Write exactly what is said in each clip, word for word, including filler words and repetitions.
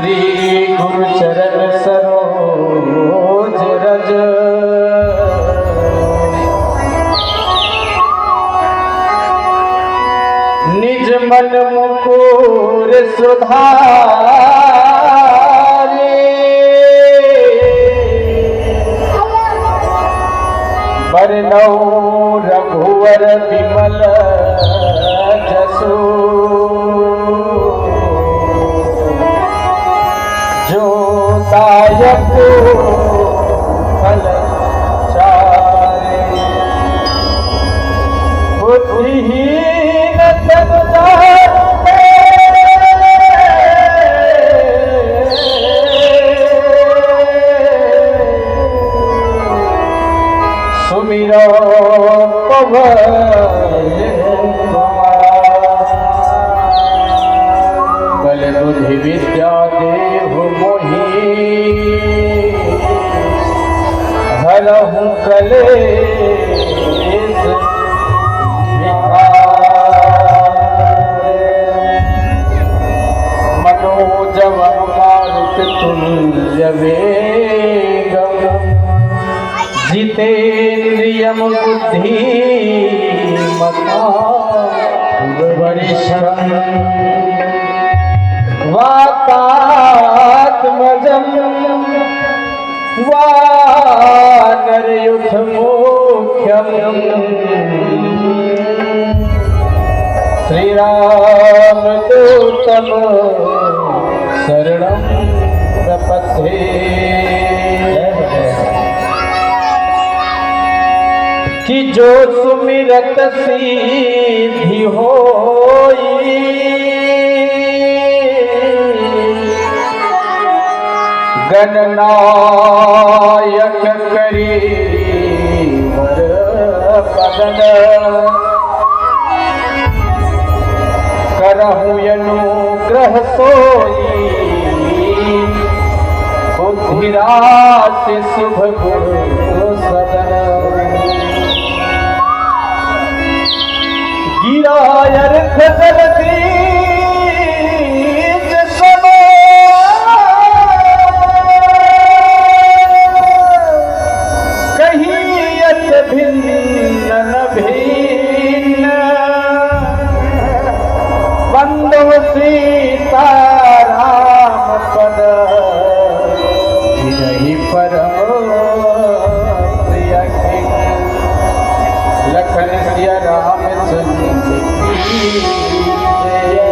श्री गुरु चरण सरोज रज। निज मन मुकुर सुधारे। बरनउँ रघुवर बिमल जसु। जो दायक फल चारि। बुद्धिहीन तनु जान सुमिरो पवन कुमार। बल बुद्धि विद्या देहु मोहि, हरहु कलेस विकार। मनोजव मारुत तुल्य वेगम। जितेन्द्रियं बुद्धिमतां वरिष्ठं। वातात्मजं वानरयूथमुख्यं। श्रीरामदूतं शरणं प्रपद्ये। कि जो सुमिरत सिद्धि होई, गणनायक करी वर पदन। करहु अनुग्रह सोई, बुद्धि राशि शुभ गुण सदन। गिरा अर्थ जल बीज सम, कहीं अत भिन्न न भिन्न। बंधु सीताराम पद जिनहि परम प्रिय खिन। लखन सिया रामचंद्र की जय।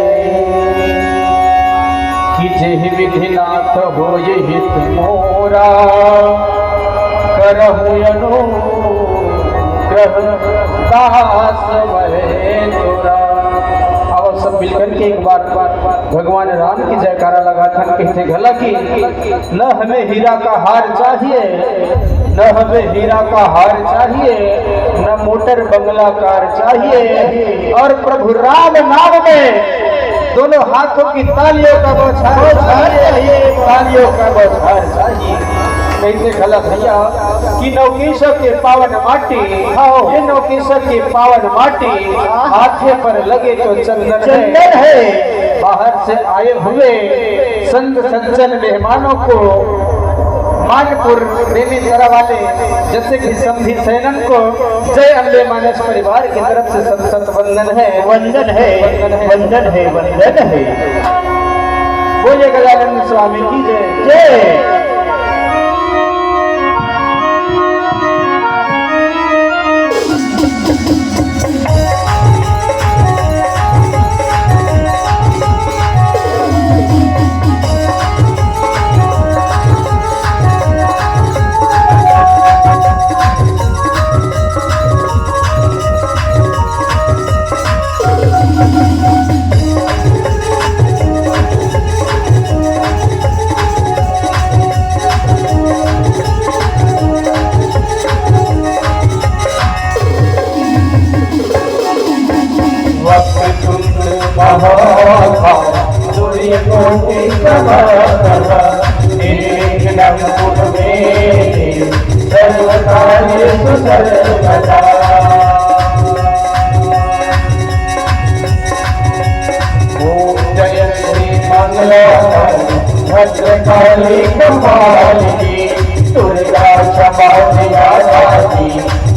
कि जेहि विधि नाथ होय हित मोरा, करहु अनुग्रह दास वै तोरा। अब सब मिलकर के एक बार भगवान राम की जयकारा लगाथन, कहिथे घला कि न हमें हीरा का हार चाहिए, न हमें हीरा का हार चाहिए, न मोटर बंगला कार चाहिए, और प्रभु राम नाम में दोनों हाथों की तालियों का बौछार चाहिए, तालियों का बौछार चाहिए। कहिथे घला भैया कि नवकेशव के पावन माटी, हाँ। ये नवकेशव के पावन माटी, हाँ। हाथे पर लगे तो चंदन है। चंदन है। बाहर से आए हुए संत सज्जन मेहमानों को मानपुर बेमेतरा वाले जैसे कि समधी सैनन को जय अम्बे मानस परिवार की तरफ से सत सत वंदन है। वंदन है, वंदन है, वंदन है। बोलिए गजानंद स्वामी की जय। जय। वक्रतुंड महाकाय सूर्यकोटि समप्रभ। निर्विघ्नं कुरु मे देव सर्वकार्येषु सर्वदा। ॐ जय श्री मंगलाधर भद्रकाली कपालिनी दुर्गा क्षमा शिवा दानी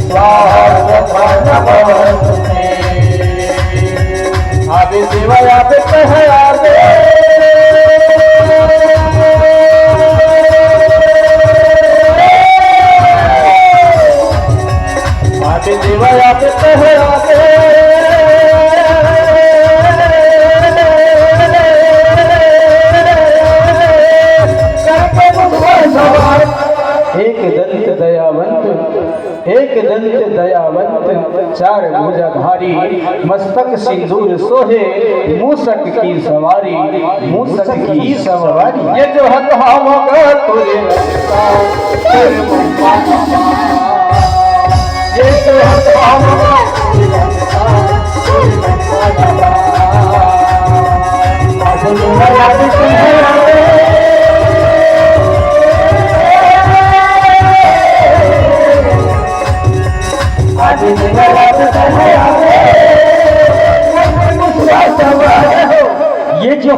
स्वाहा सदा नमस्तुते। आदि देवा आदि कह आदि। आदि देवा आदि कह आदि। करके मुझ पर सवार। एक दंत दयावंत, एक दंत दयावंत, चार भुजाधारी, मस्तक सिंदूर सोहे, मूसक की सवारी, मूसक की सवारी। ये जो हथवा मगा तुरे रखता, तेरे मुंबा। ये जो हथवा मगा तुरे रखता, तेरे मुंबा। ये जो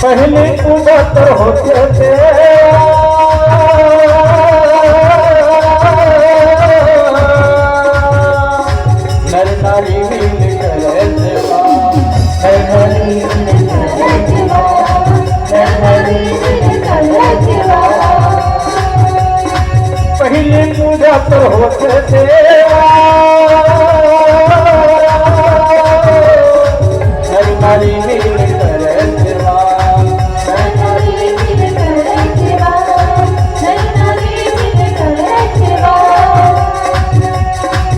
पहले पूजा तो होते थे, नर नारी मिल कर सेवा, नर नारी मिल कर सेवा, नर नारी मिल कर सेवा। पहले पूजा तो होते देवा, नर नारी मिल कर सेवा।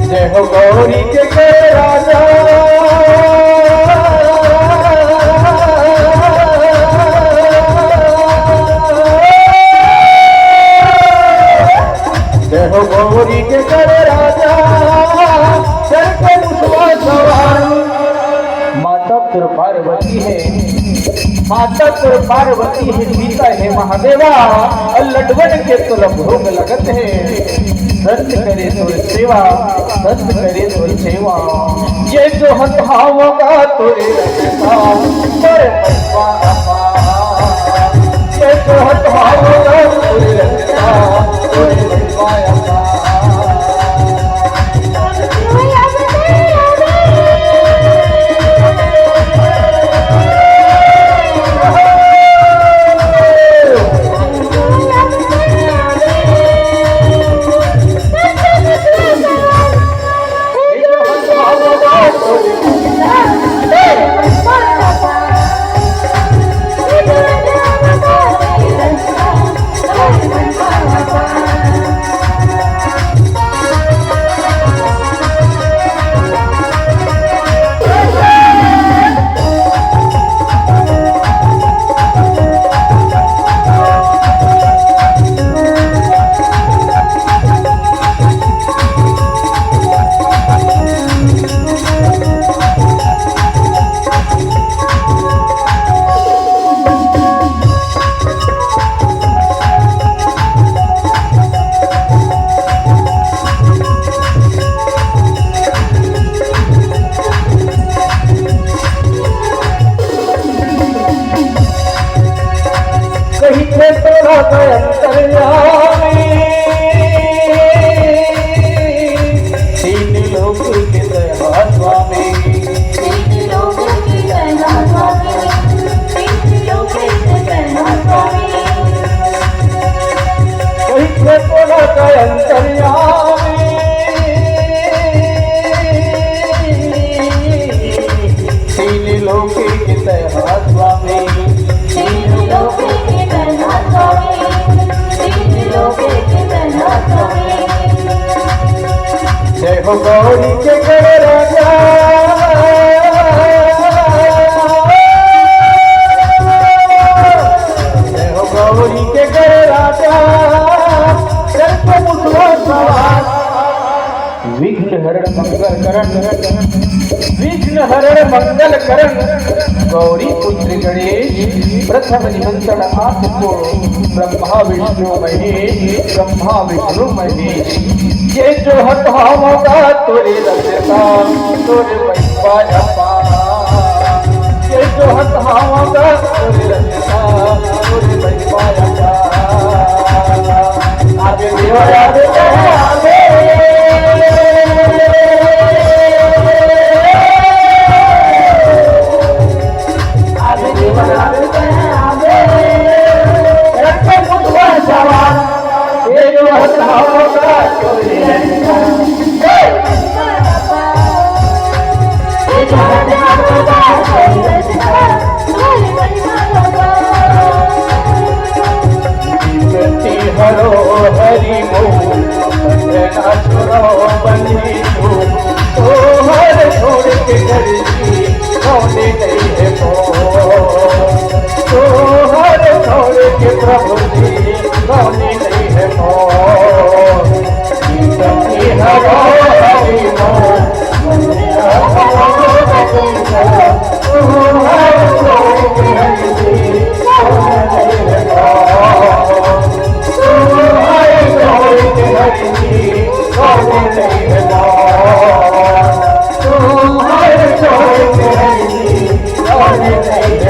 जय हो गौरी के कर राजा। जय हो गौरी के कर राजा, जय के मुसवा सवार। माता तोर पार्वती है, माता तोर पार्वती है, पिता है महादेवा, और लड्डवन के तोला भोग लगत है। संत करे तोर सेवा, संत करे तोर सेवा। ये जो हथवा मगा तुरे रखता, तोर महिमा अपार। ये जो हथवा मगा तुरे रखता, तोर महिमा अपार। कहिथे तोला अंतर्यामी, तीन लोक के तैं हा स्वामी। तीन लोक के तैं हा स्वामी। गौरी पुत्र गणेश, प्रथम निमंत्रण आपको ब्रह्मा विष्णु महेश, ब्रह्मा विष्णु महेश। ये जो हथावता तोरे रचता, तोरे महिमा अपार। ये जो हथावता तोरे रचता, तोरे महिमा अपार। आगे देवा, आगे, आगे। हरो हरि मोहन, छोड़ो बंदी तोहर छोड़ के घर की कौने नहीं है मोर। तोहर छोड़ के प्रभु जी कौने नहीं है मोर। जीवन की हवा हरी मोर। तोहर छोड़ के हरि जी कौने नहीं है मोर। तोहर छोड़ के हरि जी कौने नहीं है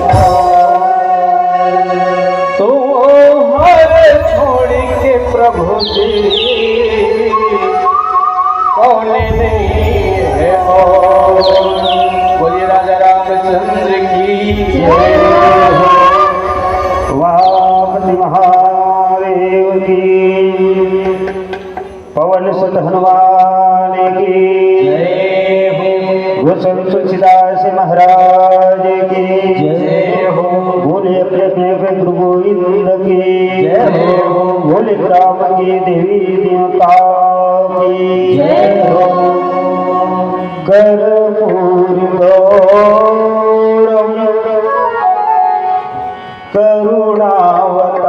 मोर। तोहर छोड़ के प्रभु जी कौने नहीं है मोर। बोलिए राजा रामचंद्र की जय। उमापति महादेव की, पवन सुत हनुमान की जय हो। गोस्वामी तुलसीदास महाराज की जय हो। बोले अपने अपने गुरु गोविंद की जय हो। बोले ग्राम की देवी देवता की जय हो। कर्पूर गौरम करुणावतारम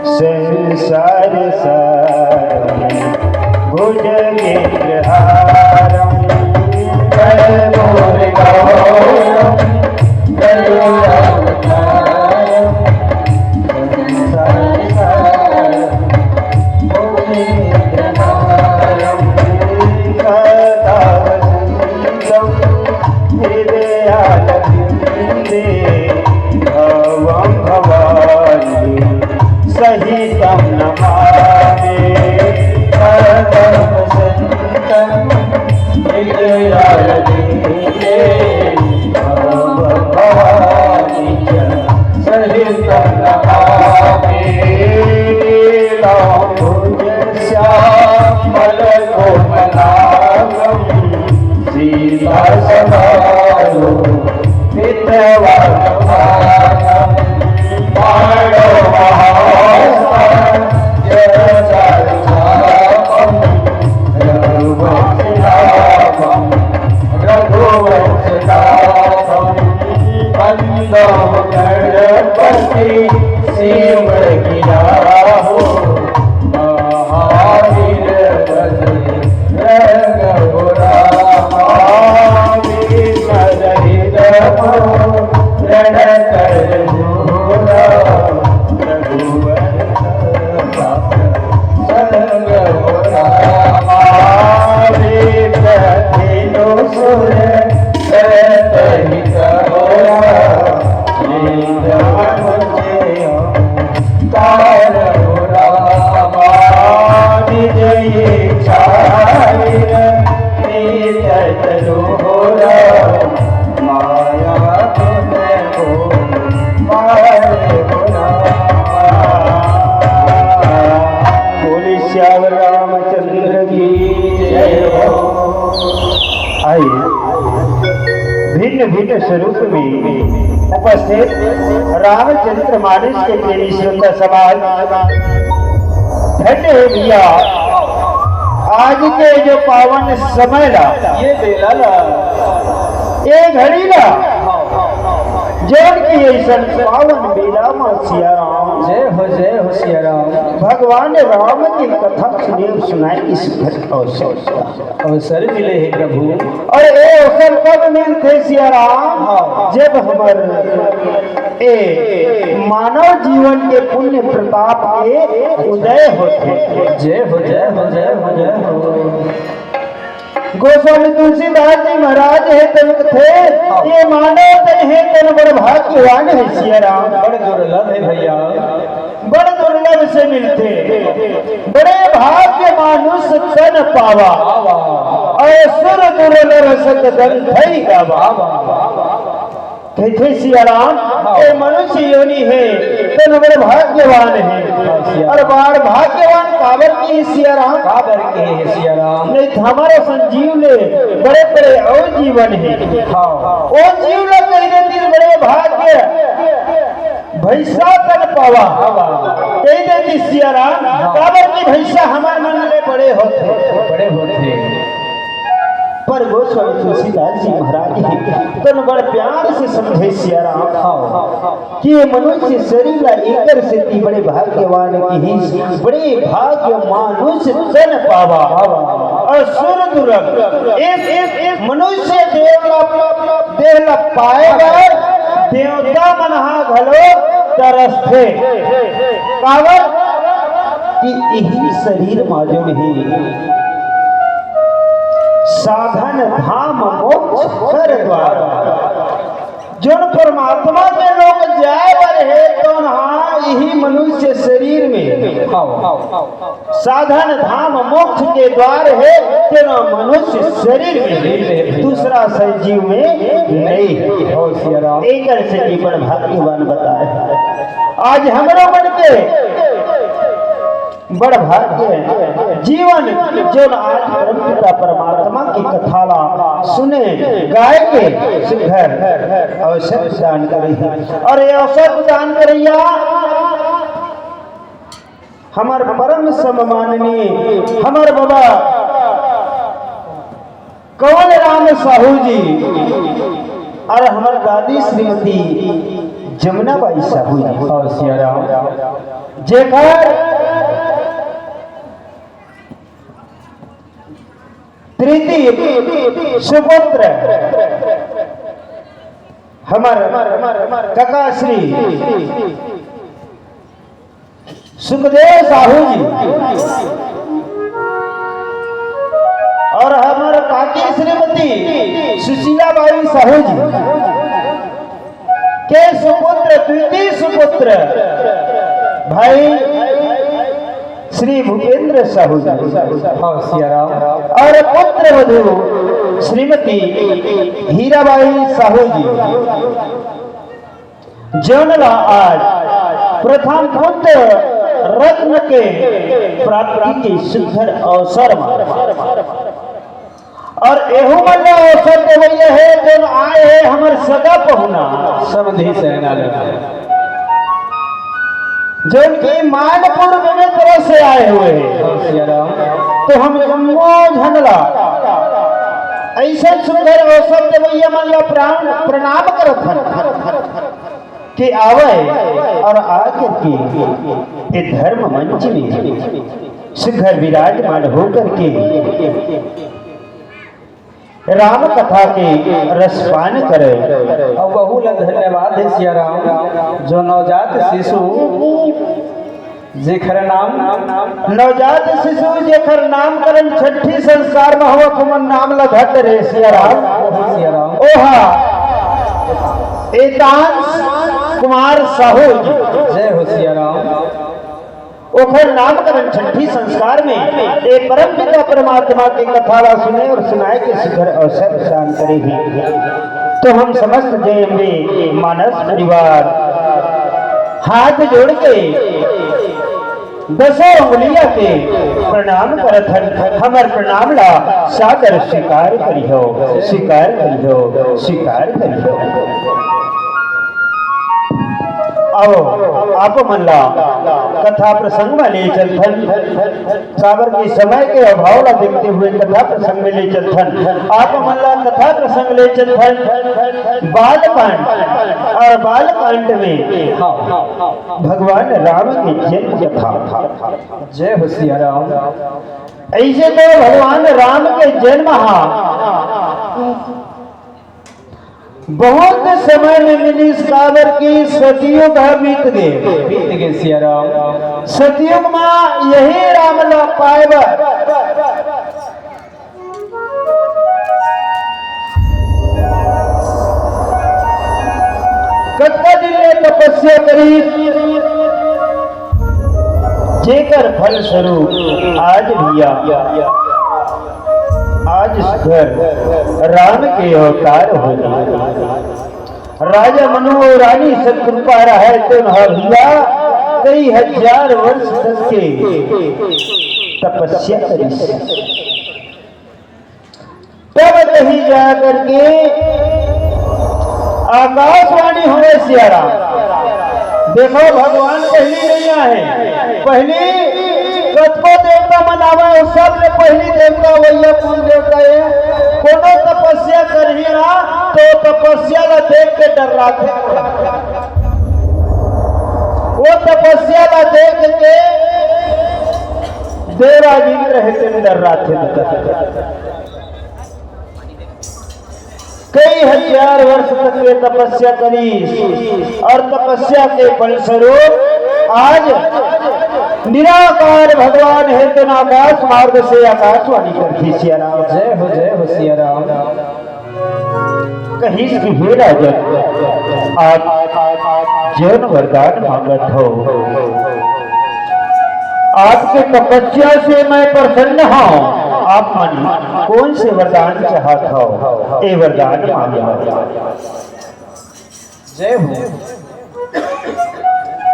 संसार सारम भुजगेंद्रहारम। कर्पूर गौरम करुणावतारम संसार सारम भुजगेंद्रहारम। सदा वसंतम हृदयारविंदे भवं भवानी सहितं नमामि। सदा वसंतं हृदयारविंदे भवं भवानी च सहितं नमामि। नीलाम्बुज श्यामलकोमलांगं सीतासमारोपितवक्षोजं। पाणौ महास्तां जलचारुचापं रघुवंशनाभं रघुवंशनाभं। वंदौ गणपति शिव की राहो महावीर बजरंग रामा। विघ्न रहित रण कर जोरा रघुवर संग रामा। विघ्न सुर बोले श्याम रामचंद्र की जय हो। आइए, भिन्न भिन्न स्वरूप में उपस्थित रामचंद्र मानस के प्रेमी श्रोता समाज, धन्य हे भैया, आज के जो पावन समय ला, ये बेला ला, ये घड़ी ला, जोड़ के अइसन पावन बेरा म सिया राम, जय हो, जय हो सिया राम। भगवान राम के कथा सुने सुनाए इस घट अवसर। अवसर मिले हे प्रभु। अउ ए अवसर कब मिलथे सिया राम? हाँ। जब हमर ए मानव जीवन के पुण्य प्रताप के उदय होथे। जय हो, जय हो, जय हो, जय हो। गोस्वामी तुलसीदास जी महाराज हे तन थे, ये मानव तन हे तन बड़ भाग्यवान हे सिया राम। बड़ दुर्लभ हे भैया। बड़ दुर्लभ से मिलथे, बड़े भाग्य मानुष तन पावा, अउ सुर दुर्लभ सत धन धई गावा। कहिथे सिया राम, हाँ। ए मनुष्य योनि हे, तन बड़ भाग्यवान हे। हाँ, सिया अउ राम। बड़ भाग्यवान काबर के सिया राम? काबर के हे सिया राम? नहीं त हमर संजीव ले बड़े बड़े अउ जीवन हे। हाँ। ओ जीव ल कहि देतिस बड़े भाग्य भैंसा तन पावा। हाँ। कहि देतिस सिया राम, हाँ। काबर के भैंसा हमर मन ले बड़े होथे। बड़े होथे। पर गोस्वामी तुलसीदास जी महाराज हे तन बड़ प्यार से समझे सिया राम। हाँ। कि ये मनुष्य शरीर ला एकर सेती बड़े भाग्यवान किहिस, बड़े भाग्य मानुष तन पावा। अउ सुर दुर्लभ, एक, एक, एक मनुष्य देव ला, देह ला पाए बर देवता मन हा घलो तरसथे। काबर कि इही शरीर मा जोन हे साधन धाम मोक्ष कर द्वार। जोन परमात्मा के लोक जाए बर हे, तोन हा इही मनुष्य शरीर में। हाँ। साधन धाम मोक्ष के द्वार हे, तेनो मनुष्य शरीर में हे, दूसरा संजीव में नहीं हे। हो सिया राम। एकर सेती बड़ भाग्यवान बताए। आज हमरो मन के बड़ भाग्य हे। जीवन जोन आज परम पिता परमात्मा के कथा ला सुने, गाए के सुघर अवसर प्रदान करे हे। अउ ये अवसर प्रदान करइया हमर परम सम्माननीय हमर बबा कंवल राम साहू जी अउ हमर दादी श्रीमती जमुना बाई साहू जी। अउ सिया राम। जेकर तृतीय सुपुत्र हमर कका श्री सुखदेव साहू जी अउ हमर काकी श्रीमती सुशीला बाई साहू जी के सुपुत्र, द्वितीय सुपुत्र भाई श्री भूपेंद्र साहू जी। हाँ, सिया राम। अउ पुत्र वधू श्रीमती हीराबाई साहू जी। जोन ला आज प्रथम पुत्र रत्न के प्राप्ति के सुघर अवसर मा अउ एहू मन ला अवसर देवइया हे, जोन आए हे हमर सगा पहुना समधी सेना ल, जोन की मानपुर बेमेतरा से आए हुए हे। सिया राम। तो हम जम्मो झन ला अइसन सुंदर अवसर देवइया मन ला प्राण प्रणाम करत हन। के आवय अउ आकर के ए धर्म मंच में सुघर विराजमान होकर के राम कथा के रसपान करे। अउ वहू ला धन्यवाद हे सिया राम, जो नवजात शिशु जेखर नाम नवजात शिशु जेखर नामकरण छठी संस्कार म होवत, ओमन नाम ल धर डरे सिया राम। सिया राम। ओहा एतांश कुमार साहू जी। जय हो सिया राम। ओखर नामकरण छठी संस्कार में ए परम पिता परमात्मा के कथा ला सुने अउ सुनाए के सुघर अवसर प्रदान करे हे। तो हम समस्त जय अम्बे मानस परिवार हाथ जोड़ के दसों उंगलिया के प्रणाम करत हन। हमर प्रणाम ला सादर स्वीकार करिहो, स्वीकार करिहो, स्वीकार करिहो। आओ, आप मन ला कथा प्रसंग में ले चलथन, काबर के समय के अभाव ला देखते हुए कथा प्रसंग में ले चलथन। आप मन ला कथा प्रसंग ले चलथन बालकांड, और बालकांड में भगवान राम के जन्म कथा। जय हो सिया राम। ऐसे तो भगवान राम के जन्म हा बहुत समय में मिलिस, काबर कि सतयुग ह बीत गे। बीत गे सिया राम। सतयुग मा यही राम ला पाए बर कतका दिन ले तपस्या करिस, जेकर फल स्वरूप आज भैया, आज सुघर राम के अवतार हो गे। राजा मनु अउ रानी सतकृपा रहय तेन ह भैया कई हजार वर्ष तक के तपस्या करिस। तब कहीं जा करके आकाशवाणी होय सिया राम। देखो, भगवान पहली नहीं आए, पहली कतको देवता मन आवय, अउ सबले पहली देवता वही कुल देवता हे। कोनो तपस्या करही ना, तो तपस्या ला देख के डर्राथे। वो तपस्या ला देख के देवराज इंद्र हे तेन डर्राथे। कई हजार वर्ष तक के तपस्या करिस, अउ तपस्या के फलस्वरूप आज निराकार भगवान हे तेन आकाश मार्ग से आकाशवाणी करथे सिया राम। जय हो, जय हो सिया राम। कहिस कि हे राजन, आप जौन वरदान मांगत हो, आपके तपस्या से मैं प्रसन्न हूँ। आप मन कौन से वरदान चाहत हो, ए वरदान मांगो। जय हो।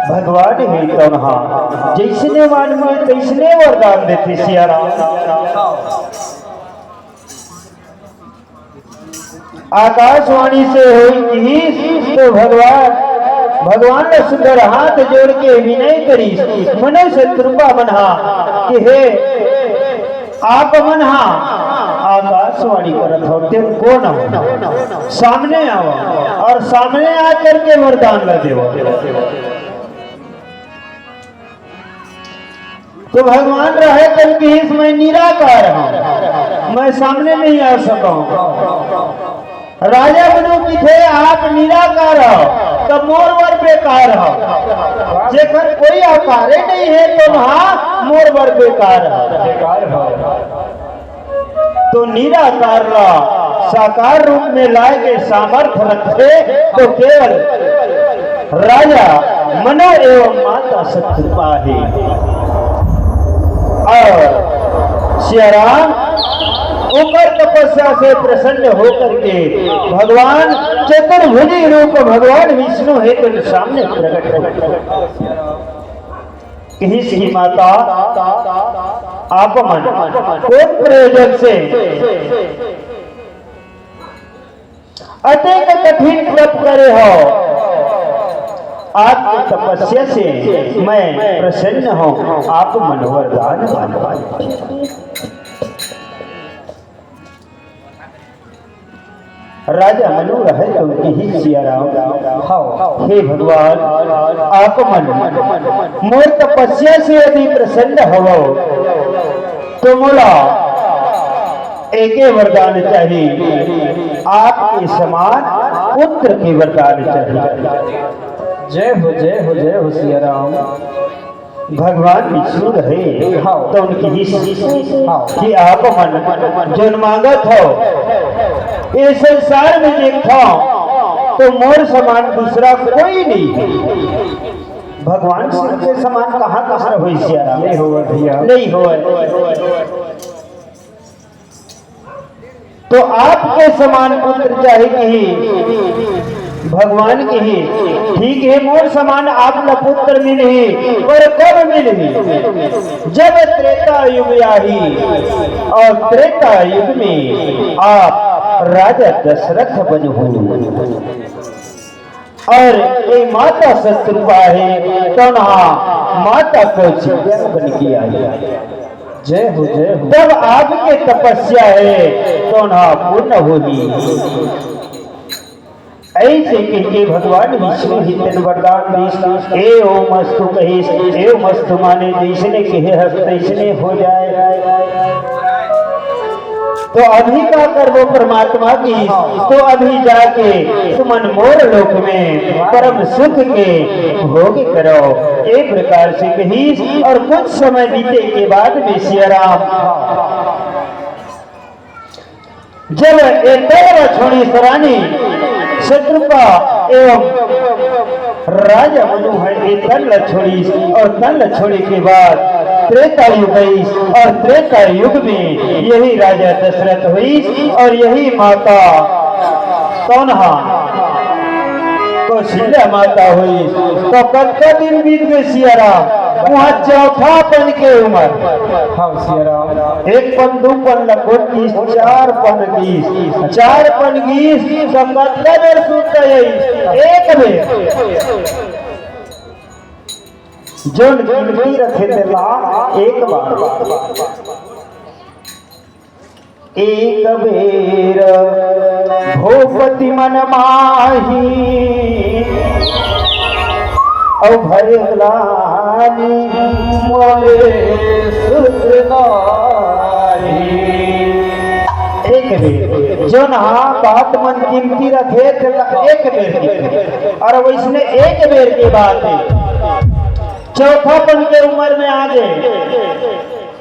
भगवान हे तोन हा जैसने मांगबे तैसने वरदान देथे सिया राम। आकाशवाणी से होई किहिस तो भगवान, भगवान ल सुंदर हाथ जोड़ के विनय करिस, मनई सतकृपा मन हा कि हे आप मन हा आकाशवाणी करत हो, तेन कोन हो? सामने आवो अउ सामने आ करके वरदान ला देवो। तो भगवान रहे तेन किहिस, मैं निराकार हूँ, मैं सामने नहीं आ सकूँ। राजा मनु किथे, आप निराकार हो, तब मोर बर बेकार हो। जेकर कोई आकारे नहीं है, तो वहाँ मोर बर बेकार हो। बेकार हो। तो निराकार ला साकार रूप में लाए के सामर्थ रखथे, तो केवल राजा मनु एवं माता सतकृपा हे। अउ सिया राम ओकर तपस्या से प्रसन्न होकर के भगवान चतुर्भुजी रूप भगवान विष्णु हे तेन सामने प्रकट हो। किहिस कि माता, आप मन कोन प्रयोजन से अतेक कठिन तप करे हो? आपके तपस्या से मैं प्रसन्न हूँ, आप मन वरदान मांगो। राजा मनु रहे तेन किहिस सिया राम, हव, हे भगवान, आप मन मोर तपस्या से यदि प्रसन्न हवव, तो मोला एके वरदान चाही, आपके समान पुत्र के वरदान चाही। जय हो, जय हो, जय हो सिया राम। भगवान विष्णु रहे, हाँ। तो उनकी ही हाँ। कि आप मन जोन मांगत हो, ये संसार में देखो तो मोर समान दूसरा कोई नहीं है। भगवान शिव के समान कहाँ कहाँ होई सिया राम? नहीं होवे भैया। नहीं होवे। तो आपके समान पुत्र चाही किही, भगवान किही, ठीक हे, मोर समान आप ला पुत्र मिलही, पर कब मिलही? जब त्रेता युग आही, अउ त्रेता युग में आप राजा दशरथ बनहू। और ये माता शतरूपा हे, तोन हा माता कौशिल्या बन के आही। जय हो, जय हो। तब आपके तपस्या हे, तोन हा पूर्ण होही। ऐसे कहिके भगवान विष्णु ही तेन वरदान दीस, एवमस्तु कहिस, एवमस्तु माने जैसने कहे हस तैसने हो जाए। तो अभी का करबो परमात्मा की, तो अभी जाके तुमन मोर लोक में परम सुख के भोग करो। ए प्रकार से कहिस और कुछ समय बीते के बाद में सिया राम जब ए तन ला छोड़िस रानी शतरूपा एवं राजा मनु ह ए तन ला छोड़िस और तन ला छोड़े के बाद त्रेता युग आइस और त्रेता युग में यही राजा दशरथ होइस और यही माता तोन हा कौशल्या माता होइस। तो कतका दिन बीत गे सिया राम? उहाँ चौथा पन के उमर। हाँ सिया राम। एक पन, दू पन ल कोट गिस, चार पन गिस, चार पन गिस, त कतका बेर सुरता आइस? एक बेर। जोन गिनती रथे तेला एक बार। एक बेर भूपति मन माही, अउ भरे ग्लानि मोरे सुत नाहि। एक बेर, जोन हा बात मन गिनती रथे, तेला एक बेर गिनती। अउ वइसने एक बेर के बात हे, चौथापन के उमर में आ गे,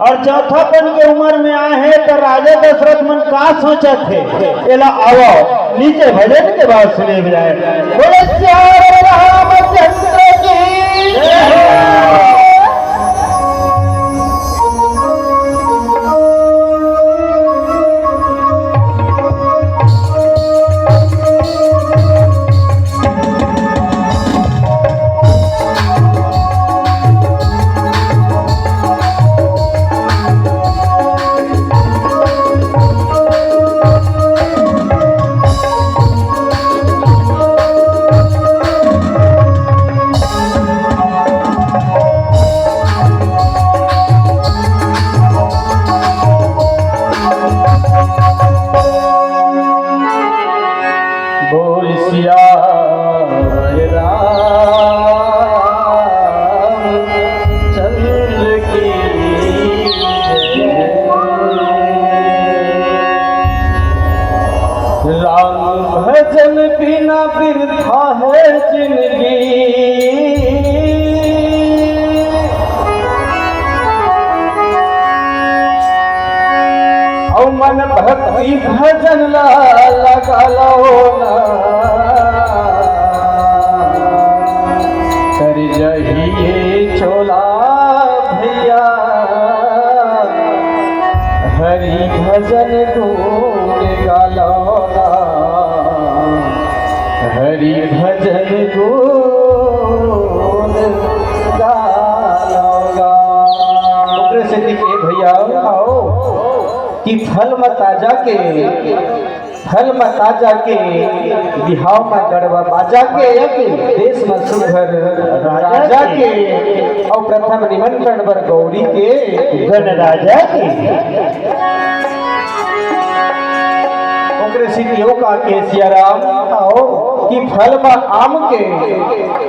अउ चौथापन के उमर में आए हे, त राजा दशरथ मन का सोचत हे, एला आवव, नीचे भजन के बाद सुने जाए। बोले सियावर रामचंद्र की जय। बोल सियावर रामचंद्र की जय। राम भजन बिना बिरथा है जिंदगी। अउ मन भक्ति भजन ला लगा लो ना, कर जहिए चोला भैया, हरि भजन गुण गालो ना, हरि भजन गुण गालो ना। ओकरे सेती के भैया आओ कि फल म ताजा के, फल म ताजा के, बिहाव म गड़वा बाजा के, देश म सुघर राजा के, अउ प्रथम निमंत्रण बर गौरी के, गण राजा के। ओकरे सेती ओ का के सिया राम आओ कि फल म आम के,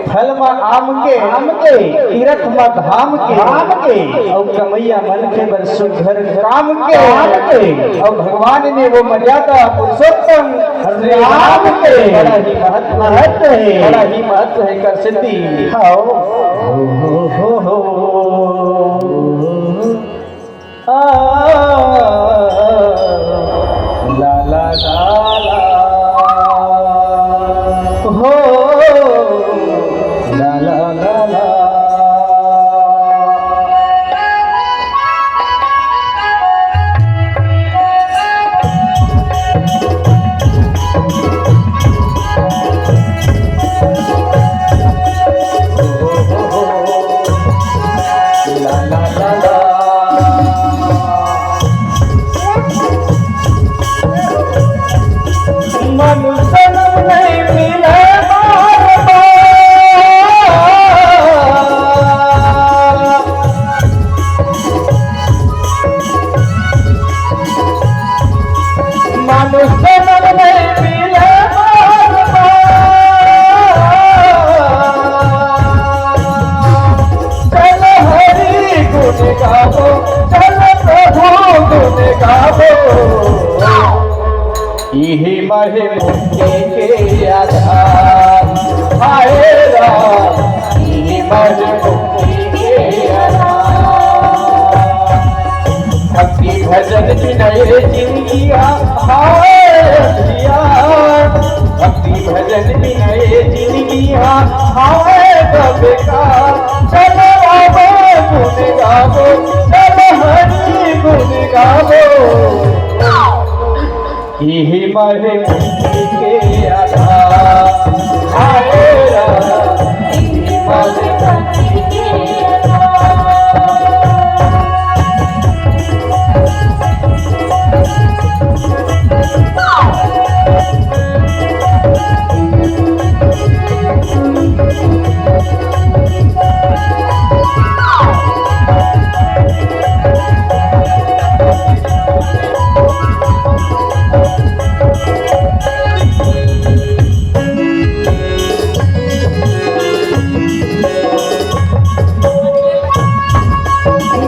फल म आम के, आम के, तीरथ म धाम के, धाम के, अउ कमैया मनखे बर सुघर काम के, काम के, अउ भगवान ने वो मर्यादा पुरुषोत्तम श्री राम के बड़ा ही महत्व, महत्व हे, बड़ा ही महत्व हे कर सेती। आओ। हो, हो, हो, हो। आ, ला, ला, ला, ला। हो, ला, ला, ला, ला। मानुष जनम नहीं मिले बार बार। चल हरि गुण गावो, चल प्रभु गुण गावो। इही महे मुक्ति के आधार। हाय राम, इही महे मुक्ति के आधार। भक्ति भजन बिना ये जिंदगी हाय अंधियार। भक्ति भजन बिना ये जिंदगी हाय बेकार। चलो राम गुण गावो, चलो हरि गुण गावो। इही महे मुक्ति के आधार। हाय राम, इही महे मुक्ति के आधार।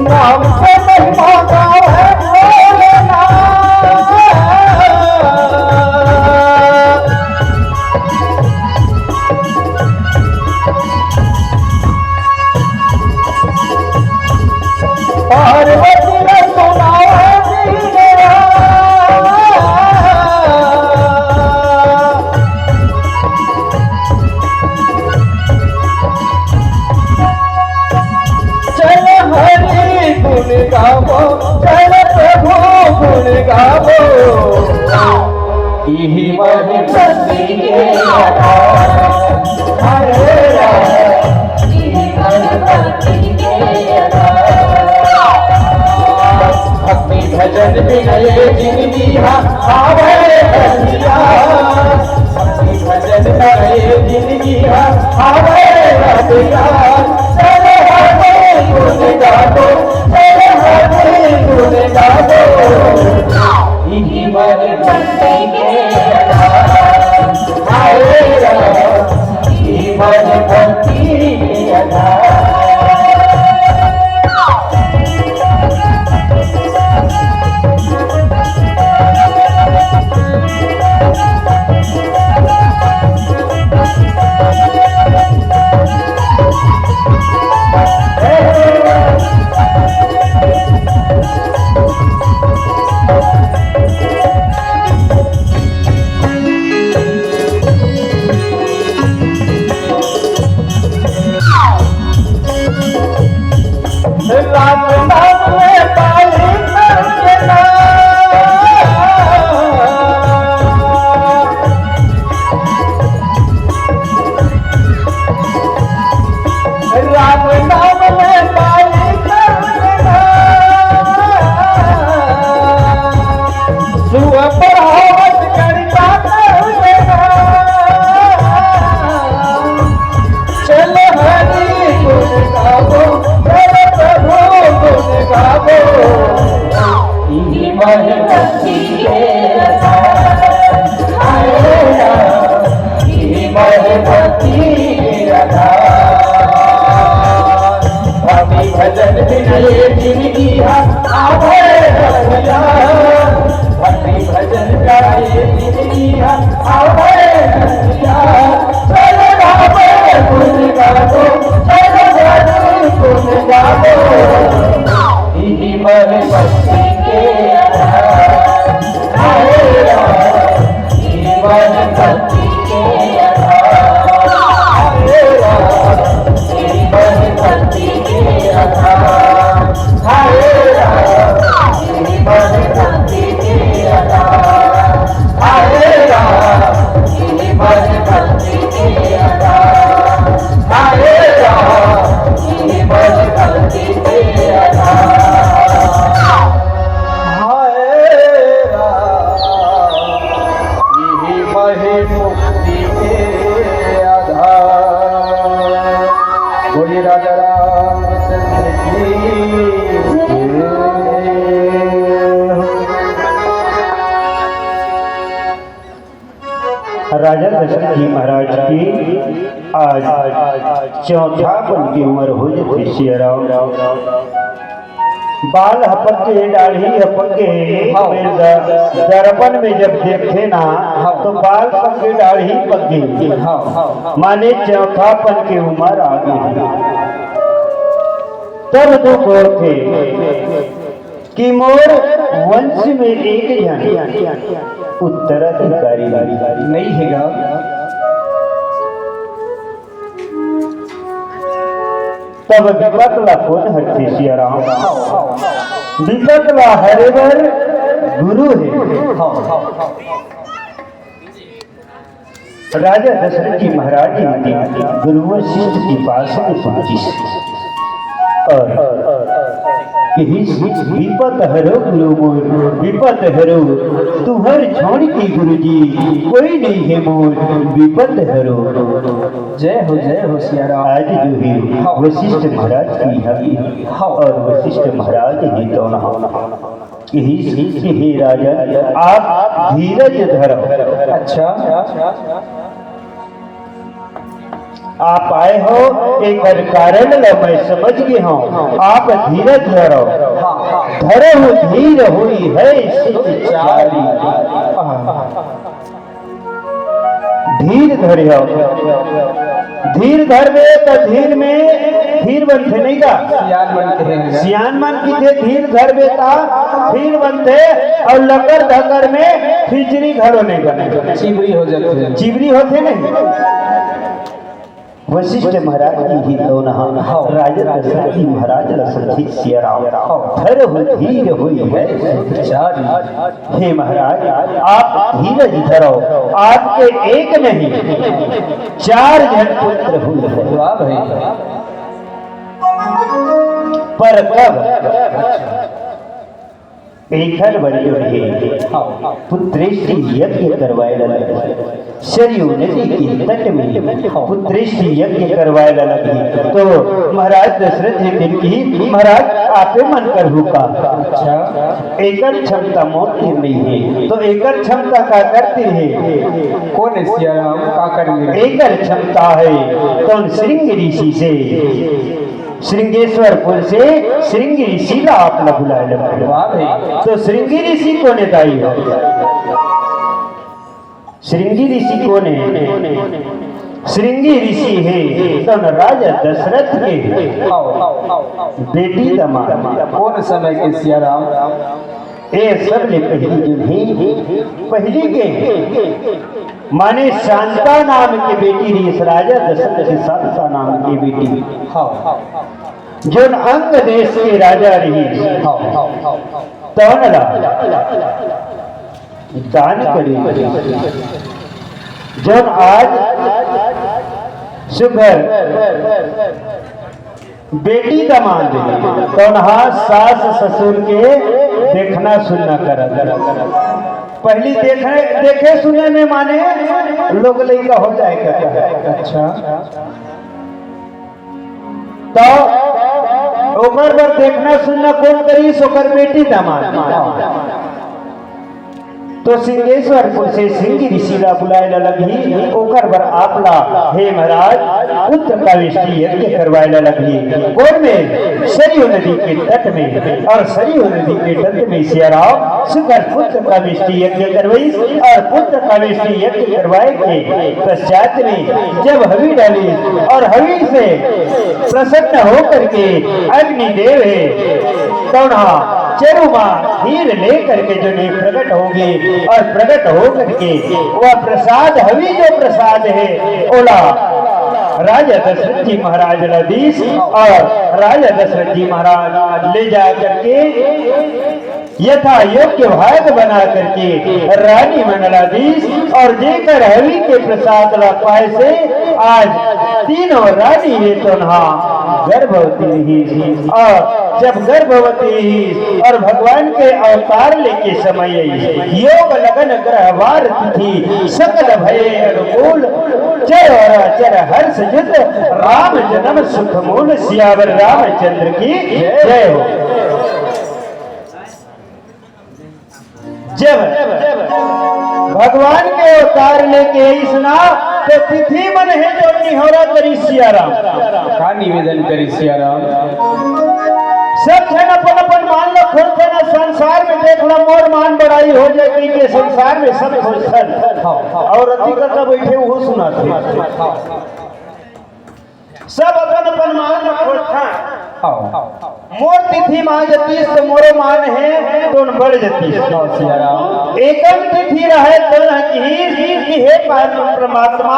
नाम से महिमा गावे भोलेनाथ। पार्वती ने सुनावे दीन राम। चल हरि गुण गावो, चल प्रभु गुण गावो। इही महे भक्ति के आधार। हरे राम, इही महे भक्ति के आधार। भक्ति भजन बिना ये जिंदगी हा आवे अंधियार। भक्ति भजन बिना ये जिंदगी हा आवे अंधियार। चल हरि गुण गावो, चल हरि गुण गावो। इही महे भक्ति के आधार। हाय राम, इही महे भक्ति के आधार। राम नाम में पाई करके ना। राम नाम में पाई करके ना। सुअ पढ़ावत गणिता करके ना। चल हरि गुण गावो, चल प्रभु गुण गावो। इही महे भक्ति के आधार। हाय राम, इही महे भक्ति के आधार। भक्ति भजन बिना ये जिंदगी हा आवे अंधियार। भक्ति भजन करे जिंदगी हा आवे अंधियार। चल गावे गुण गावो, चल गावे गुण गावो। इही महे भक्ति के आधार। हाय राम, इही महे भक्ति के आधार। हाय राम, इही महे भक्ति के आधार। हाय राम, इही महे भक्ति राजा दशरथ जी महाराज के आज चौथापन के उमर हो जथे सियाराम। बाल ह पक्के, दाढ़ी ह पक्के, एक बेर द-, दर्पण में जब देखथे ना, तो बाल पक्के, दाढ़ी पक्के। माने चौथापन के उमर आ गे हे। तब दुख होथे कि मोर वंश में एक झन उत्तराधिकारी नइ हे गा। तब विपत ला कोन हरथे सियाराम? विपत ला हरे बर गुरु हे। राजा दशरथ जी महाराज जी गुरु वशिष्ठ के पास में पहुंचिस और कहिस, "विपत हरो गुरु मोर, विपत हरो, तुहर छोड़ के गुरु जी कोई नहीं है मोर, विपत हरो।" जय हो, जय हो सियाराम। आज जो है वशिष्ठ महाराज की हमी और वशिष्ठ महाराज ही तो ना कहिस कि हे राजन, आप धीरज धरव। अच्छा। आप आए हो, एकर कारण ल मैं समझ गे हूँ। आप धीरज धरव। धरहु धीर होई है सुख चारी। धीर धरियो। धीर धरबे त धीर में धीर बनथे नहीं का? सियान मन के हे। सियान मन किथे धीर धरबे त धीर बनथे और लकर धकर में फिजरी घलो नहीं बने। चिबरी हो जाथे। चिबरी होथे नहीं। वशिष्ठ महाराज जी ही तो नहा राजा दशरथ जी महाराज ला सखी सियाराम। धरहु धीर होई है चारी। हे महाराज, आप धीरज धरो, आपके एक नहीं, चार झन पुत्र हुए हैं। वाह भाई। पर कब? एकर बर जो हे, पुत्रेष्टि यज्ञ करवाए ला लगही। सरयू नदी के तट में पुत्रेष्टि यज्ञ करवाए ला लगही। तो महाराज दशरथ जी कहिन कि महाराज, आपे मन करहू का? अच्छा। एकर क्षमता मोर तीर नहीं हे, तो एकर क्षमता काकर तीर हे? कोन हे सियाराम, काकर तीर हे? एकर क्षमता हे तो श्रृंग ऋषि से, श्रृंगेश्वरपुर से श्रृंग ऋषि ला आप ला बुलाए ला। वाह भाई। तो श्रृंगी ऋषि कोन हे दाई हो? श्रृंगी ऋषि कोन हे? श्रृंगी ऋषि हे तो राजा दशरथ के बेटी दमाद। कोन समय के सियाराम? ए सब ले पहिली जो हे, पहिली के माने शांता नाम के बेटी रहिस, राजा दशरथ के शांता नाम के बेटी। हाँ। जोन अंग देश के राजा रहिस। हाँ। तौन ला दान करे। जोन आज सुघर बेटी दमाद हे, तौन हा सास ससुर के देखना सुनना करत। पहिली देखे, देखे सुने में माने लोग लइका हो जाए करत। अच्छा। तो ओकर बर देखना सुनना कोन करिस? ओकर बेटी दमाद। तो सिंहेश्वरपुर से सिंह ऋषि ला बुलाए ला लगही, ओकर बर आप ला, हे महाराज, पुत्र कामेष्टि यज्ञ करवाए ला लगही। कोन में? सरयू नदी के तट में। और सरयू नदी के तट में सियाराम सुघर पुत्र कामेष्टि यज्ञ करवाइस और पुत्र कामेष्टि यज्ञ करवाए के पश्चात में जब हवी डालिस और हवी से प्रसन्न होकर के अग्निदेव हे तौन हा चरू मा खीर लेकर के जो हे प्रकट होगे और प्रकट होकर के वह प्रसाद, हवी जो प्रसाद हे, ओला राजा दशरथ जी महाराज ला दीस और राजा दशरथ जी महाराज ले जा करके यथा योग्य भाग बना करके रानी मन ला दीस और जेकर हवी के प्रसाद ला पाए से आज तीनों रानी हे तौन हा गर्भवती रहिस। और जब गर्भवती रहिस और भगवान के अवतार लेके समय आइस, योग लगन ग्रह वार तिथि सकल भये अनुकूल, चर और अचर हर्ष जित राम जन्म सुख मूल, सियावर रामचंद्र की जय हो। जब भगवान के अवतार लेके अइसना, तो तिथि मन हे जो निहोरा करी सियाराम। का निवेदन करी सियाराम? सब झन अपन अपन मान ल खोजथे ना, संसार में देख ला मोर मान बड़ाई हो जाए कहिके संसार में सब खोजथन। हाँ। अउ रति कका बइठे उहो सुनाथे। सब अपन अपन मान ल खोजथन। हाँ। मोर तिथि मा जतिस त मोरो मान हे तोन बढ़ जतिस। हाँ, सियाराम। एकम तिथि रहे तोन किहिस कि हे पार-, परमात्मा,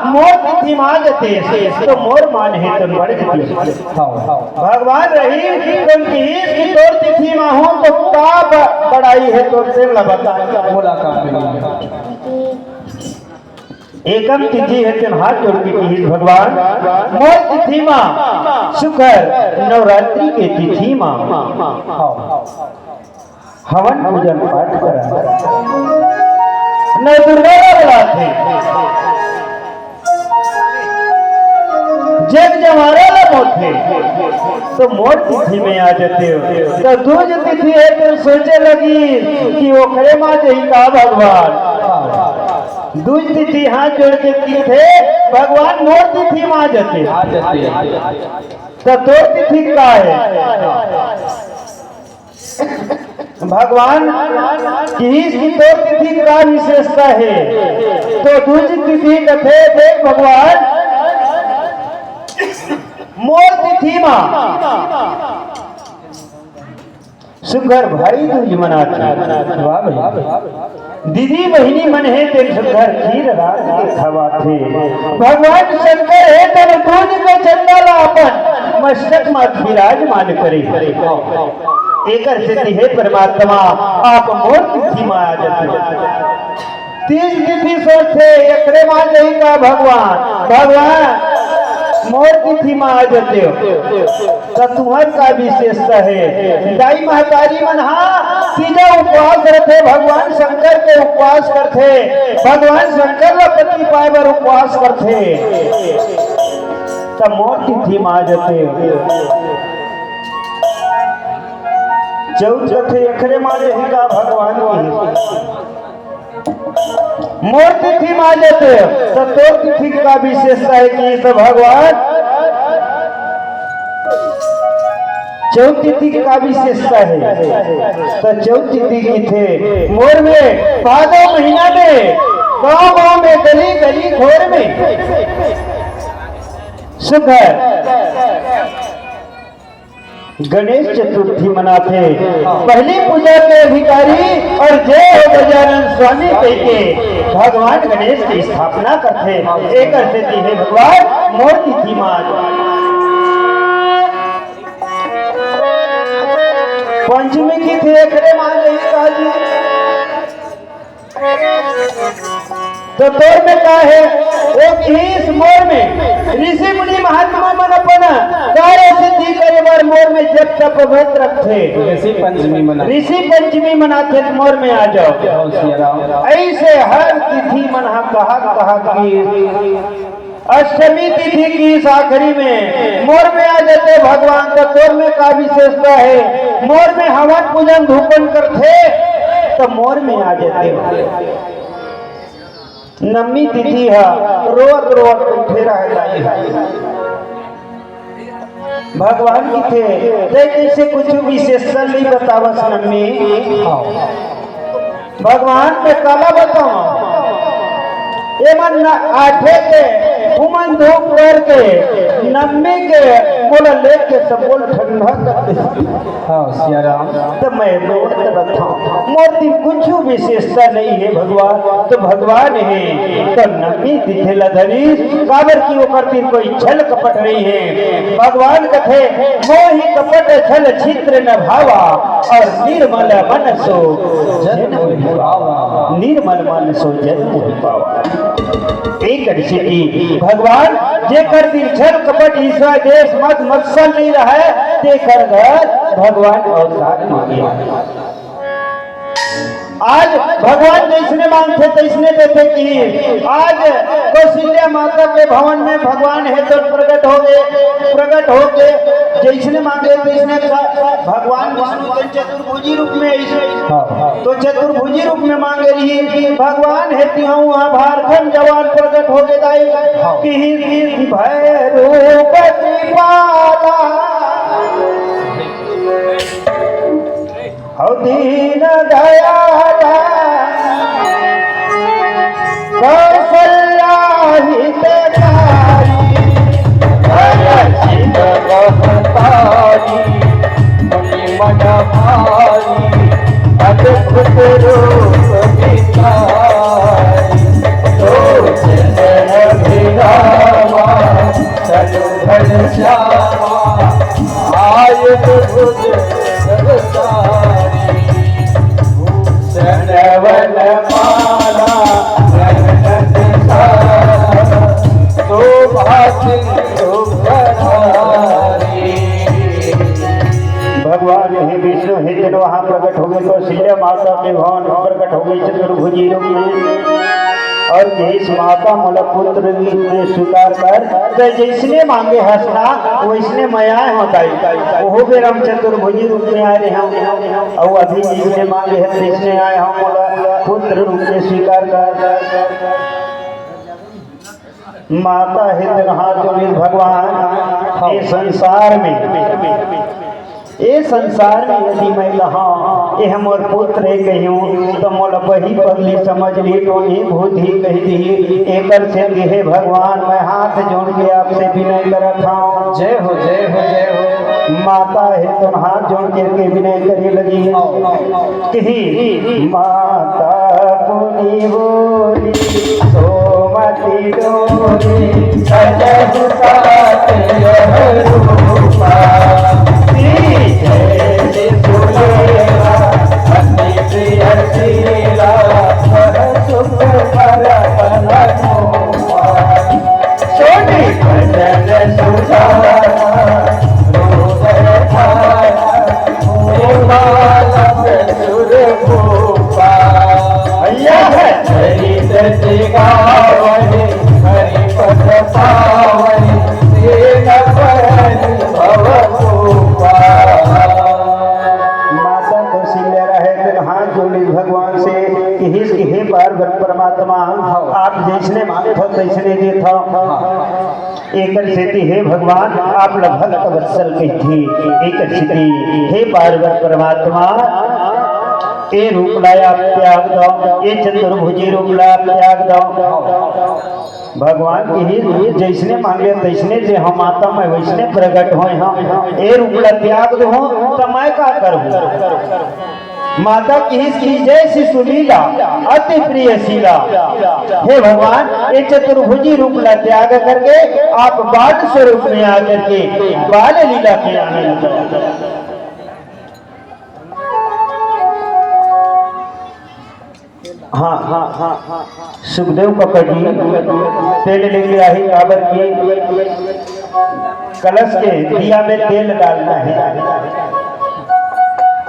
मोर तिथि मा जतिस त मोर मान हे तोन बढ़ जतिस। हाँ। भगवान रहिस तोन किहिस कि तोर तिथि मा हूँ त का ब-, बड़ाई हे तोर तेन ला बता। मुलाकात मिली। एकम तिथि हे तेन हाथ जोड़ के किहिस भगवान, मोर तिथि मा सुखर नवरात्रि के तिथि मा हवन पूजन पाठ करा। नव दुर्गा ला बुलाथे, जग जमारा ला बोलथे, तो मोर तिथि में आ जाते हो। तो दूज तिथि हे तो सोचे लगी कि ओकरे मा जही का भगवान। दूज तिथि हाथ जोड़ के किथे, भगवान मोर तिथि मा आ जाते। आ जाते। तो तोर तिथि का हे? भगवान किहिस कि तोर तिथि का विशेषता हे? तो दूज तिथि कथे, देख भगवान, मोर तिथि मा सुघर भाई दूज मनाथे। वाह भई। दीदी बहिनी मन हे तेन सुघर खीर रांध के खवाथे। भगवान शंकर हे तेन दूज के चंदा ला अपन मस्तक मा विराजमान करे। एकर सेती हे परमात्मा, आप मोर तिथि मा आ जाते। तीज तिथि सोचथे, एकरे मा जही का भगवान, भगवान मोर तिथि मा आ जाते हो। त तुंहर का विशेषता हे? दाई महतारी मन हा तीजा उपवास रथे, भगवान शंकर के उपवास करथे, भगवान शंकर ला पति पाए बर उपवास करथे। त मोर तिथि मा आ जाते हो। चौथ कथे एकरे मा जही का भगवान की। मोर तिथि मा आ जाते हो, त तोर तिथि का विशेषता हे कि त भगवान चौथ तिथि का विशेषता हे। त चौथ तिथि किथे मोर में भादो महीना में गांव गांव में गली गली घोर में सुघर गणेश चतुर्थी मनाथे। पहली पूजा के अधिकारी अउ जय हो गजानन स्वामी कहिके भगवान गणेश के स्थापना करथे। एकर सेती हे भगवान मोर तिथि मा आ जाते। पंचमी किथे एकरे मा आ जाही का जी। त तोर में का हे? ओ किहिस मोर में ऋषि मुनि महात्मा मन अपन कार्य सिद्धि करे बर मोर में जप तप व्रत रखथे। ऋषि पंचमी मना। ऋषि पंचमी मनाथे त मोर में आ जाओ। जय हो सिया राम। अइसे हर तिथि मन हा कहा कहा की अष्टमी तिथि के इस आखिरी में मोर में आ जाते भगवान, त तोर में का विशेषता हे? मोर में हवन पूजन धूपन करथे, त मोर में आ जाते। नवमी तिथि ह रोवत रोवत उठे रहता है। भगवान किथे, तैं कइसे कुछु विशेषता नइ बतावस नम्मी? हाँ। भगवान में काला बतावं? एमन न आठे के हुमन धूप करके नम्मी के मोला लेके सब बोल ठंडा कर दे। हाँ, सिया राम। त मैं रोवत रथंव, मोर तीर कुछु विशेषता नइ हे भगवान, त भगवान हे त नम्मी तिथे ला धरिस, काबर कि ओकर तीर कोई छल कपट नइ हे। भगवान कथे, मोहि कपट छल छिद्र न भावा, अउ निर्मल मन सो जन मोहि पावा। निर्मल मन सो जन मोहि पावा। एक दृष्टि भगवान जेकर तीर छल कपट ईर्ष्या द्वेष मद मत्सर नइ रहय, तेकर घर भगवान अवतार माने। आज भगवान जइसने मांगथे तइसने देथे। कि आज कौशल्या माता के भवन में भगवान हे तो प्रगट हो गए, प्रगट होके जइसने मांगे तइसने का भगवान विष्णु के चतुर्भुजी रूप में अइसे, हाँ। तो चतुर्भुजी रूप में मांगे रही कि भगवान हे तिहां उहां भार खन जवान प्रगट होके दाई, हाँ। कि भैरू कृपाला। हौ दीन दयाला कौशल्या हितकारी, हरषि महतारी मुनि मन भारी, अद्भुत रूप विकारी। लोचन अभिरामा तनु घनश्यामा, आयुध भुज सरसारी। भूषण वन माला गगन सारा, शोभा सिंधु भरारी। भगवान हे विष्णु हे तेन वहां प्रकट हो गए, कौशल्या माता के भवन में प्रकट हो गए चतुर्भुजी रूप में। और कहिस माता मोला पुत्र रूप में स्वीकार कर, ते जइसने मांगे हस ना, वइसने मैं आए हंव दाई। ओहू बेरा म चतुर्भुजी रूप में आए रहेंव, अउ अभी जइसने मांगे हस तइसने आए हंव, मोला पुत्र रूप में स्वीकार कर। माता हे तेन हाथ जोड़िस भगवान, ए संसार में ए संसार में यदि मैं कहंव, "एह मोर पुत्र हे," कहिहूं, त मोला बही पगली समझ लिही, टोनही भूतही कहि दिही। एकर सेती हे भगवान, मैं हाथ जोड़ के आपसे विनय करत हंव। जय हो, जय हो, जय हो। माता हे तेन हाथ जोड़ के, के विनय करे लगी। कही, माता पुनि बोली, सोमति डोली, सजहु साथ यह रूपा। सीधे सिसुलेला, अति प्रिय शीला, वह सुख भरत अनुपा। सोनी भजन सुधारा, हृदय धारा, गोपाल सुर भूपा। यह चरित सिखावहि, हरि पद पावहि, दीन पहरि भव भूपा। माता कौशल्या रहे तेन हाथ जोड़िस भगवान से, कहिस कि हे पार्वती परमात्मा, आप जइसने मांगथव तइसने देथव। एकर सेती हे भगवान, आप ला भक्त वत्सल कहिथे। एकर सेती हे पार्वती परमात्मा, ए रूप ला आप त्याग दव, ए चतुर्भुजी रूप ला आप त्याग दव। भगवान कहिस, जइसने मांगे तइसने देहंव माता, मैं वइसने प्रगट होय हंव। ए रूप ला त्याग देहूं, त मैं का करहूं? माता कहिस कि जय सिसुलीला, अति प्रिय शीला। हे भगवान, ए चतुर्भुजी रूप ला त्याग करके आप बाल स्वरूप में आकर के बाल लीला के आनंद लो। हाँ, हाँ, हाँ, हाँ। सुखदेव कका जी, तेल लेके आही, काबर कि कलश के दिया में तेल डालना है।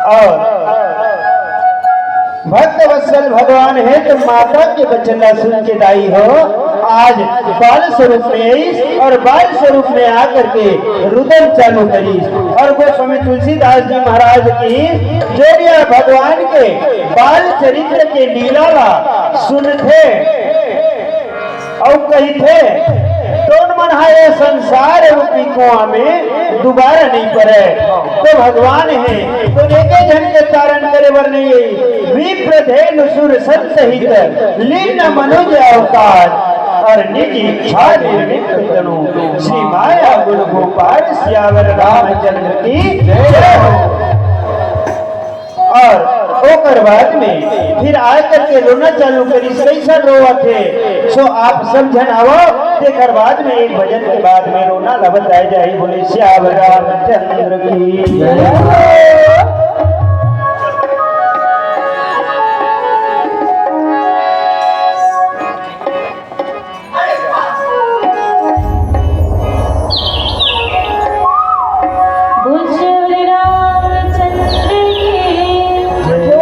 और भक्त वत्सल भगवान हे तेन माता के वचन ला सुन के दाई हो, आज बाल स्वरूप में आइस और बाल स्वरूप में आकर के रुदन चालू करिस। और गोस्वामी तुलसीदास जी महाराज कहिस, जोरिया भगवान के बाल चरित्र के लीला ला सुनथे अउ कहिथे, तोन मन हा ए संसार रूपी कुआं में दुबारा नइ परे। तो भगवान हे, तो एके झन के तारण करे बर नइ हे। विप्र धेनु सुर सत सहित, लीन मनुज अवतार, और निज इच्छा निर्मित तनु, श्री माया गुण गोपाल सियावर रामचंद्र की जय हो। और ओकर बाद में फिर आय करके रोना चालू करिस, कइसन रोवत हे, सो आप सब झन आवव, तेकर बाद में एक भजन के बाद में रोना ला बताए जाही। बोले सियावर रामचंद्र की जय। बोल श्री रामचंद्र की जय।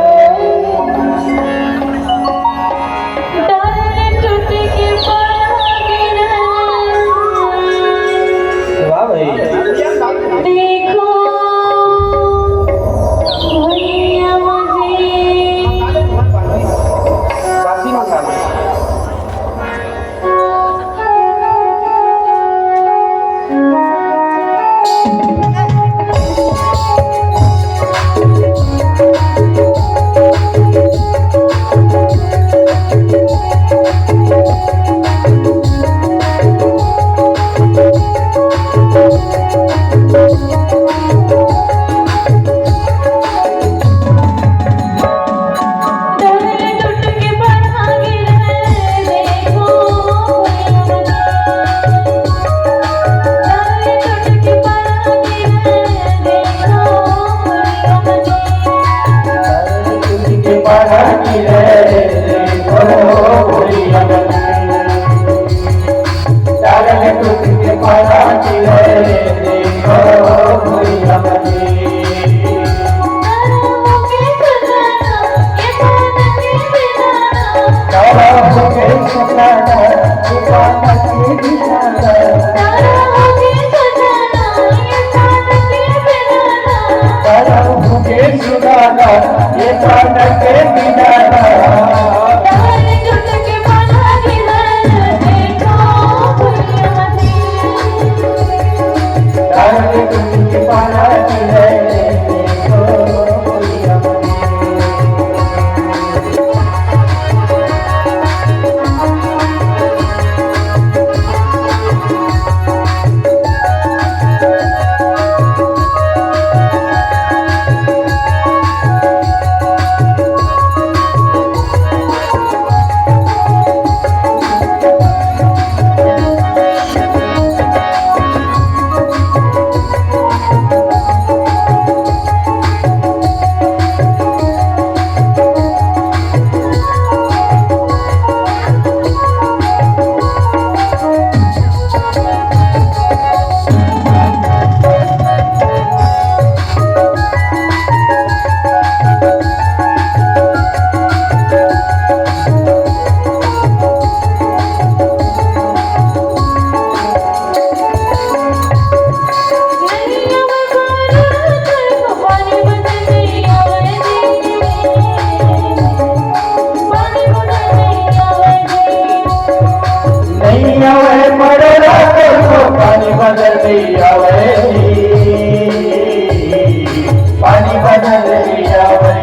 नहीं आवे मरोड़ा तो पानी बदल नहीं आवे, पानी बदल नहीं आवे।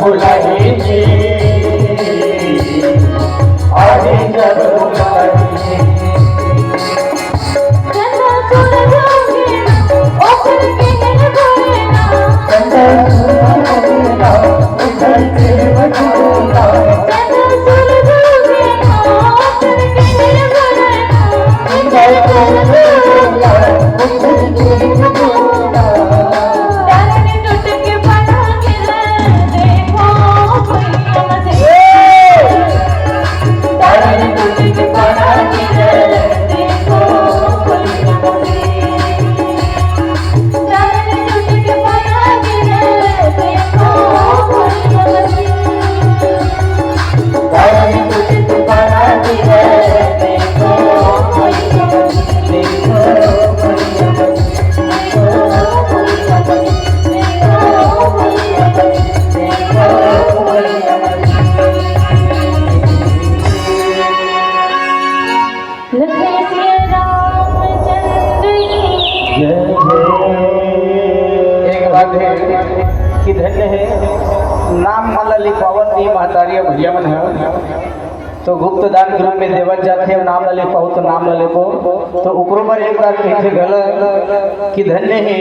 बुलाही जी, आही जरूर बुलाही जी। एक बात है कि धन्य है, नाम मन ला लिखवावत नहीं महतारी भैया मन ह, तो गुप्त दान के रूप में देवत जाथे, नाम ला लिखवाओ तो नाम ला लेबो, तो ओकरो बर एक बार कहिथे घला कि धन्य है